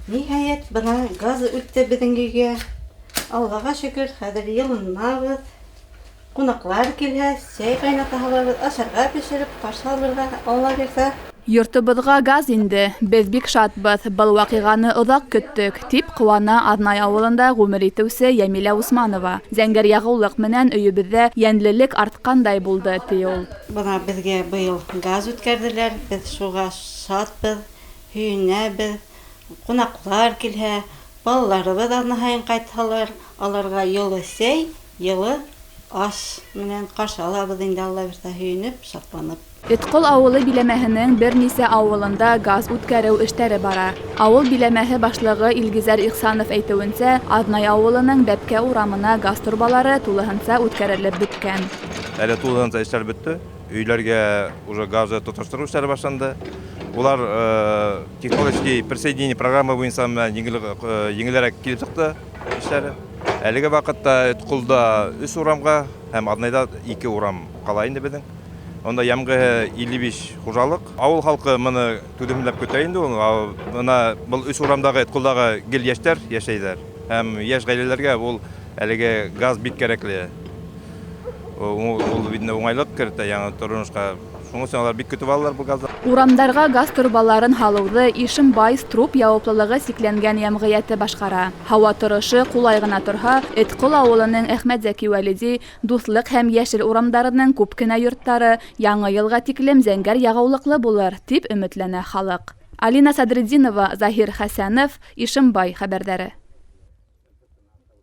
Ниһайәт, бына газ үтте беҙҙең өйгә. Аллаға шөкөр, хәҙер йылынабыҙ. Ҡунаҡлар килһә, сәй ҡайната һалабыҙ, ашарға бешереп, ҡаршы алырға, Алла бирһә. Йортобоҙға газ инде, беҙ бик шатбыҙ, был ваҡиғаны оҙаҡ көттөк, тип ҡыуана Аҙнай ауылында ғүмер итеүсе Йәмилә Усманова. Зәңгәр яғыулыҡ менән өйөбөҙҙә йәнлелек артҡандай булды, ти ул. Бына беҙгә быйыл газ үткәрҙеләр, беҙ шуға шатбыҙ, һөйөнәбеҙ. Ҡунаҡлар килһә, балаларыбыҙ аҙна һайын ҡайтһалар, аларға йылы сәй, йылы аш менән ҡаршы алабыҙ инде, Алла бирһә, һөйөнөп, шатланып. Эткол ауылы биләмәһенең бер нисә ауылында газ үткәреү эштәре бара. Ауыл биләмәһе башлығы Илгизәр Ихсанов әйтеүенсә, Аҙнай ауылының Бәпкә урамына газ торбалары тулыһынса үткәрелеп бөткән. Әле тулыһынса эштәр бөттө. Өйләргә уже газы тоташтырыу эштәре башланды. Улар технологический присоединение программа буйынса еңел, еңелерәк килеп сыҡты эштәре. Әлеге ваҡытта Этколда өс урамға һәм Аҙнайҙа ике урам ҡала инде беҙҙең. Унда йәмғеһе 55 хужалыҡ. Ауыл халҡы быны түҙемләп көтә инде ул. Бына был өс урамдағы, Этколдағы гел йәштәр йәшәйҙәр. Һәм йәш ғаиләләргә ул әлеге газ бик кәрәкле. Ул бит уңайлыҡ кертә яңы тормошҡа. Шуның өсөн алар бик көтөп алалар был газды. Урамдарға газ торбаларын һалыуҙы Ишембай Струп яуаплылығы сикләнгән йәмғиәте башҡара. Һауа торошо ҡулай ғына торһа, Эткол ауылының Әхмәтзәки Вәлиди, Дуҫлыҡ һәм Йәшел урамдарының күп кенә йорттары яңы йылға тиклем зәңгәр яғыулыҡлы булыр, тип өмөтләнә халыҡ. Алина Садретдинова, Заһир Хәсәнов, Ишембай хәбәрҙәре.